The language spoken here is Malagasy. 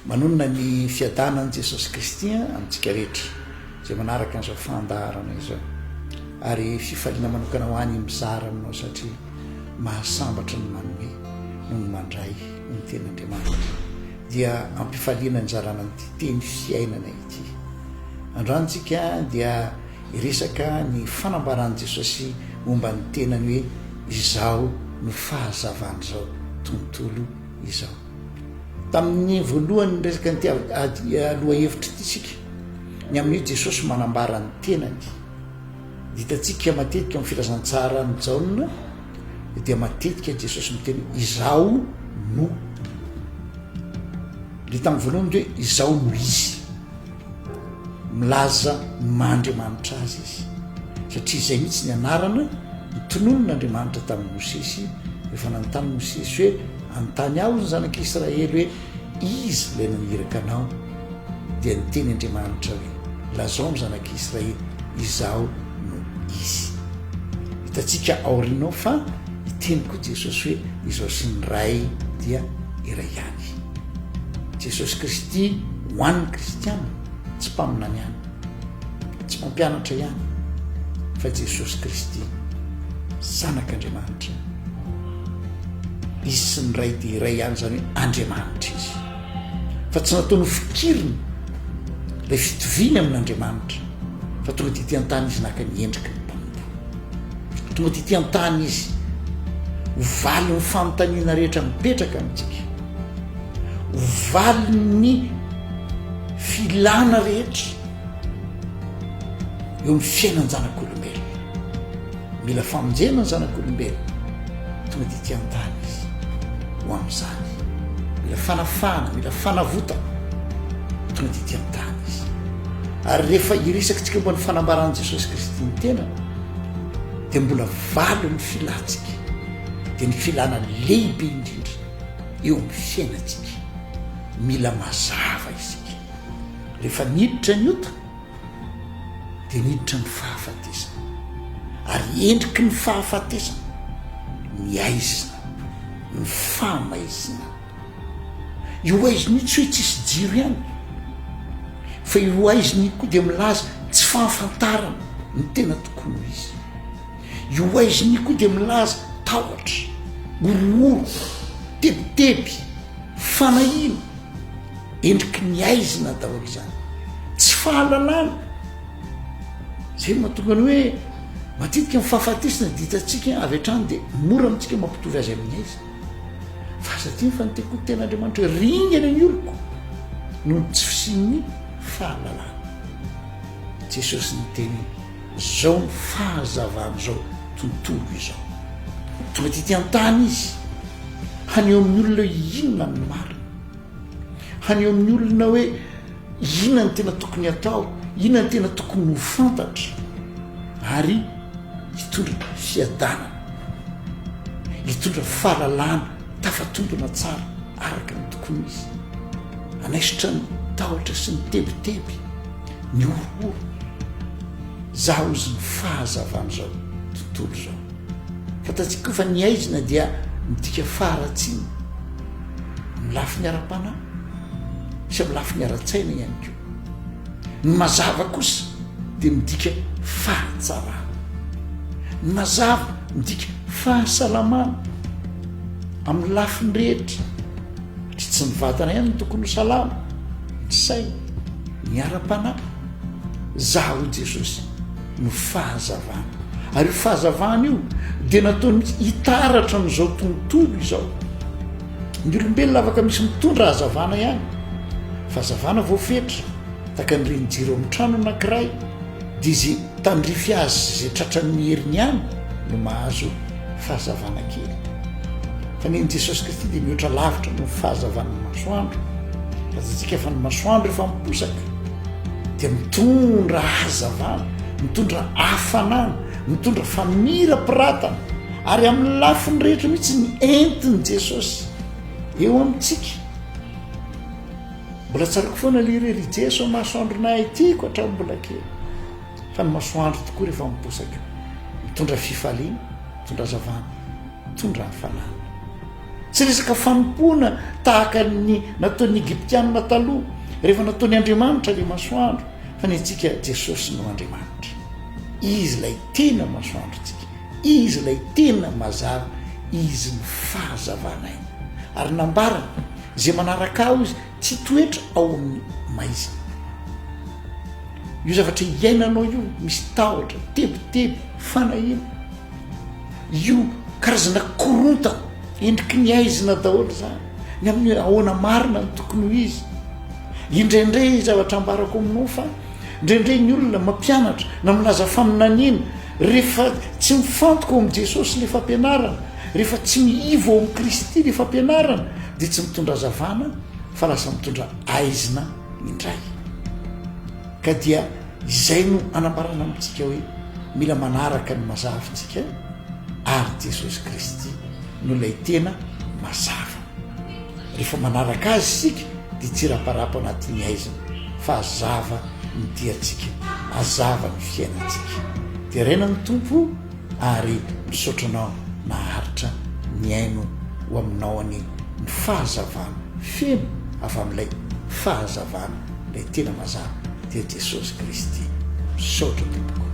Manonona ny fiadanan'i Jesosy Kristy amintsika rehetra izay manaraka an'izao fandaharana izao. Ary fifaliana manokana ho any mizara aminao satria mahasambatra ny manome noho ny mandray ny tenin'Andriamanitra. Dia ampifaliana ny zarana an'ity teny fiainana ity. Androany tsika dia hiresaka ny fanambaran'i Jesosy momba ny tenany hoe izaho no fahazavan'izao tontolo izao. Tamin'ny voalohany niresaka an'ity lohahevitra ity isika, ny amin'ny hoe Jesosy manambara ny tenany. Hitantsika matetika amin'ny filazantsaran'i Jaona dia matetika Jesosy miteny hoe izaho no. Ilay tamin'ny voalohany dia hoe izaho no izy. Milaza ny maha Andriamanitra azy izy, satria izay mihitsy ny anarana notononin'Andriamanitra tamin'i Mosesy rehefa nanontany Mosesy hoe anontany aho ny zanak'Israely hoe iza ilay naniraka anao, dia niteny Andriamanitra hoe lazao amin'ny zanak'Israely izaho no izy. Hitantsika aoriana ao fa hiteny koa Jesosy hoe izaho sy ny Ray dia iray ihany. Jesosy Kristy ho an'ny kristiana tsy mpaminany ihany, tsy mpampianatra ihany, fa Jesosy Kristy Zanak'Andriamanitra. Izy sy ny Ray dia iray ihany, izany hoe Andriamanitra izy. Fa tsy nataony ho fikirina ilay fitoviany amin'Andriamanitra, fa tonga tety an-tany izy naka ny endriky ny mpanompo. Tonga tety an-tany izy ho valin'ny fanontaniana rehetra mipetraka amintsika. Ho valin'ny filana rehetra eo amin'ny fiainan-janak'olombelona. Mila famonjena ny zanak'olombelona. Tonga tety an-tany izy ho amin'izany. Mila fanafahana, mila fanavotana. Tonga tety an-tany izy. Ary rehefa hiresaka momba ny fanambaran'i Jesosy Kristy ny tenany, dia mbola valin'ny filantsika, dia ny filana lehibe indrindra eo amin'ny fiainantsika. Mila mazava isika. Rehefa niditra ny ota, dia niditra ny fahafatesana. Ary endriky ny fahafatesana ny aizina, ny fahamaizina. Io aizina io tsy hoe tsisy jiro ihany, fa io aizina io koa dia milaza tsy fahafantarana ny tena tokony ho izy. Io aizina io koa dia milaza tahotra, horohoro, tebiteby, fanahiana, endriky ny aizina daholo izany. Tsy fahalalana. Izay no mahatonga ny hoe matetika ny fahafatesana dia hitantsika avy hatrany dia mora amintsika mampitovy azy amin'ny aizina. Fa aza adino fa niteny koa ny tenin'Andriamanitra hoe ringana ny oloko noho ny tsy fisian'ny fahalalana. Jesosy niteny hoe Izao ny fahazavan'izao tontolo izao. Tonga tety an-tany izy haneho amin'ny olona hoe inona ny marina, haneho amin'ny olona hoe inona ny tena tokony hatao, inona ny tena tokony ho fantatra, ary hitondra fiadanana, hitondra fahalalana tafatombina tsara araka ny tokony izy, hanaisotra ny tahotra sy ny tebiteby. Ny horohoro. Zaho izy ny fahazavan'izao tontolo izao. Fantatsika koa fa ny haizina dia midika faharatsiana amin'ny lafiny ara-panahy sy amin'ny lafiny ara-tsaina ihany koa. Ny mazava kosa dia midika fahatsarana. Ny mazava midika fahasalamana amin'ny lafiny rehetra. Satria tsy ny vatana ihany no tokony ho salama, ny saina, ny ara-panahy. Zaho hoy Jesosy no fahazavana. Ary io fahazavana io dia nataony mihitsy hitaratra an'izao tontolo izao. Ny olombelona afaka misy mitondra hazavana ihany. Fahazavana voafetra, tahaka an'ireny jiro amin'ny trano anankiray, dia izay tandrify azy sy izay tratran'ny heriny ihany no mahazo fahazavana kely. Fa ny an'i Jesosy Kristy dia mihoatra lavitra noho ny fahazavan'ny masoandro. Fantatsika fa ny masoandro efa miposaka dia mitondra hazavana, mitondra hafanana, mitondra famirapiratana ary amin'ny lafiny rehetra mihitsy ny entin'i Jesosy eo amintsika. Mbola tsaroako foana le hira ry Jeso masoandronay tiako hatramin'ny mbola kely. Fa ny masoandro tokoa rehefa miposaka mitondra fifaliana, mitondra hazavana, mitondra hafanana. Tsy resaka fanompoana tahaka ny nataon'ny Egyptianina taloha, rehefa nataony Andriamanitra ilay masoandro, fa ny antsika Jesosy no Andriamanitra. Izy ilay tena masoandrontsika, Izy ilay tena mazava, Izy no fahazavanay. Ary nambarany, Izay manaraka Ahy, hoy Izy, tsy hitoetra ao amin'ny maizina. Io zavatra iainanao io, misy tahotra, tebiteby, fanahiana. Io karazana korontana, endriky ny aizina daholo izany. Ny amin'ny hoe ahoana marina no tokony ho izy. Indraindray zavatra ambarako aminao fa indraindray ny olona mampianatra na milaza faminaniana rehefa tsy mifantoka ao amin'i Jesosy ilay fampianarana, rehefa tsy miivo ao amin'i Kristy ilay fampianarana dia tsy mitondra hazavana fa lasa mitondra aizina indray. Ka dia izay no anambarana amintsika hoe mila manaraka ny mazava isika ary Jesosy Kristy no ilay tena mazava. Rehefa manaraka Azy isika dia tsy hiraparapa anatin'ny haizina fa hazava ny diantsika, hazava ny fiainantsika. Deraina ny Tompo ary misaotra anao naharitra nihaino ho aminao anie ny fahazavana feno avy amin'ilay fahazavana ilay tena mazava dia Jesosy Kristy. Misaotra tompoko.